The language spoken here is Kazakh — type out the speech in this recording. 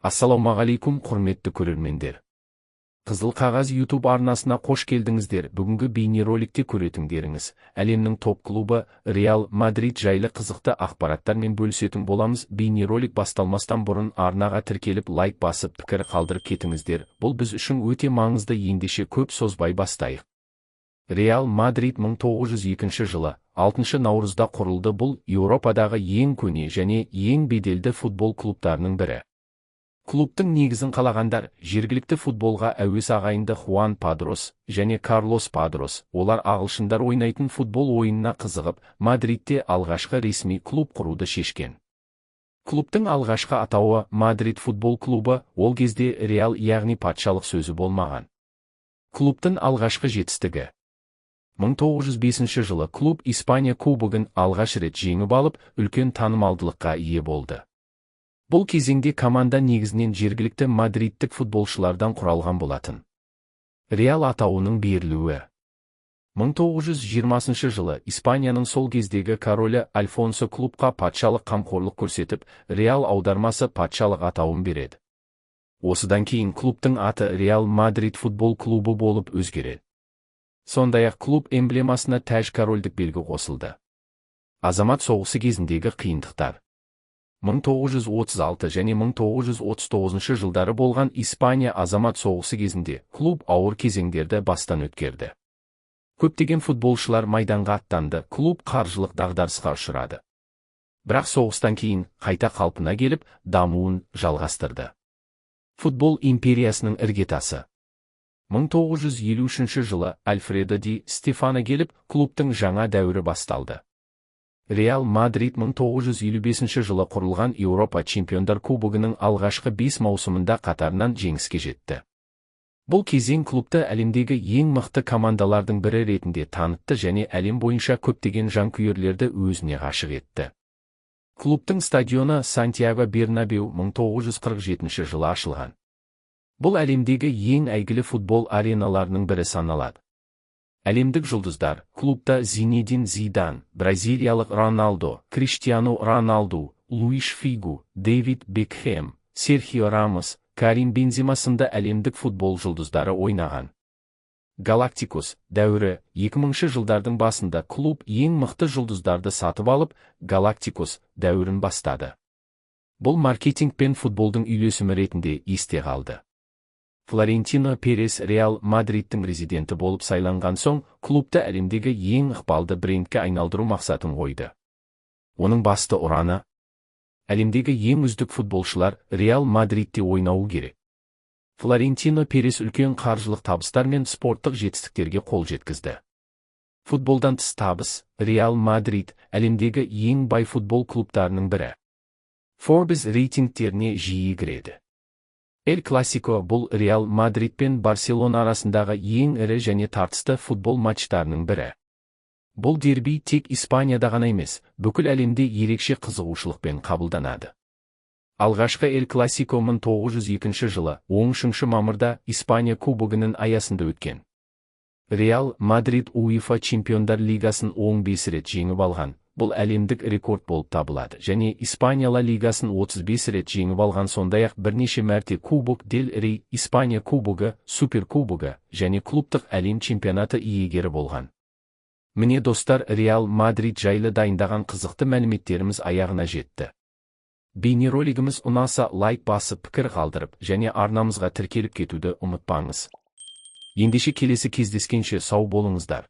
Ассалаумағалейкум, құрметті көрермендер! Қызыл қағаз YouTube арнасына қош келдіңіздер. Бүгінгі бейнероликте көретіндеріңіз әлемнің топ клубы Реал Мадрид жайлы қызықты ақпараттармен бөлісетін боламыз. Бейнеролик басталмастан бұрын арнаға тіркеліп, лайк басып, пікір қалдырып кетіңіздер. Бұл біз үшін өте маңызды. Ендеше көп созбай бастайық. Реал Мадрид 1902 жылы 6 наурызда құрылды. Бұл Еуропадағы ең көне және ең беделді футбол клубтарының бірі. Клубтың негізін қалағандар жергілікті футболға әуес ағайынды Хуан Падрос және Карлос Падрос. Олар ағылшындар ойнайтын футбол ойынына қызығып, Мадридте алғашқы ресми клуб құруды шешкен. Клубтың алғашқы атауы Мадрид футбол клубы, ол кезде Реал, яғни патшалық сөзі болмаған. Клубтың алғашқы жетістігі: 1905 жылы клуб Испания кубогын алғаш рет жеңіп алып, үлкен танымалдылыққа ие болды. Бұл кезеңде команда негізінен жергілікті мадридтік футболшылардан құралған болатын. Реал атауының берілуі: 1920 жылы Испанияның сол кездегі королі Альфонсо клубқа патшалық қамқорлық көрсетіп, Реал аудармасы патшалық атауын береді. Осыдан кейін клубтың аты Реал Мадрид футбол клубы болып өзгереді. Сондай-ақ клуб эмблемасына тәж, корольдік белгі қосылды. Азамат соғысы кезіндегі қиындықтар: 1936 және 1939 жылдары болған Испания азамат соғысы кезінде клуб ауыр кезеңдерді бастан өткерді. Көптеген футболшылар майданға аттанды, клуб қаржылық дағдарысқа ұшырады. Бірақ соғыстан кейін қайта қалпына келіп, дамуын жалғастырды. Футбол империясының іргетасы: 1953 жылы Альфредо Ди Стефано келіп, клубтың жаңа дәуірі басталды. Реал Мадрид 1955 жылы құрылған Еуропа Чемпиондар Кубогының алғашқы 5 маусымында қатарынан жеңіске жетті. Бұл кезең клубты әлемдегі ең мықты командалардың бірі ретінде танытты және әлем бойынша көптеген жанкүйерлерді өзіне ғашық етті. Клубтың стадионы Сантьяго Бернабеу 1947 жылы ашылған. Бұл әлемдегі ең әйгілі футбол ареналарының бірі саналады. Әлемдік жұлдыздар: клубта Зинедин Зидан, бразилиялық Роналдо, Криштиану Роналду, Луиш Фигу, Дэвид Бекхэм, Серхио Рамос, Карим Бензема сынды әлемдік футбол жұлдыздары ойнаған. Галактикос дәуірі: 2000 жылдардың басында клуб ең мықты жұлдыздарды сатып алып, Галактикос дәуірін бастады. Бұл маркетинг пен футболдың үйлесімі ретінде есте қалды. Флорентино Перес Реал Мадридтің президенті болып сайланған соң, клубты әлемдегі ең ықпалды брендке айналдыру мақсатын қойды. Оның басты ұраны: әлемдегі ең үздік футболшылар Реал Мадридте ойнауы керек. Флорентино Перес үлкен қаржылық табыстар мен спорттық жетістіктерге қол жеткізді. Футболдан тыс табыс: Реал Мадрид әлемдегі ең бай футбол клубтарының бірі. Forbes рейтингтеріне жиі кіреді. Эль Классико: бұл Реал Мадрид пен Барселона арасындағы ең ірі және тартысты футбол матчтарының бірі. Бұл дерби тек Испанияда ғана емес, бүкіл әлемде ерекше қызығушылықпен қабылданады. Алғашқы Эль Классико 1902 жылы 13 мамырда Испания кубогының аясында өткен. Реал Мадрид УЕФА Чемпиондар Лигасын 15 рет жеңіп алған. Бұл әлемдік рекорд болып табылады және Испания Ла Лигасын 35 рет жеңіп алған, сондай-ақ бірнеше мәрте Кубок дель Рей, Испания кубогы, Суперкубогы және клубтық әлем чемпионаты иегері болған. Міне, достар, Реал Мадрид жайлы дайындаған қызықты мәліметтеріміз аяғына жетті. Бейнеролигіміз ұнаса, лайк басып, пікір қалдырып және арнамызға тіркеліп кетуді ұмытпаңыз. Ендеше келесі кездескенше сау болыңыздар.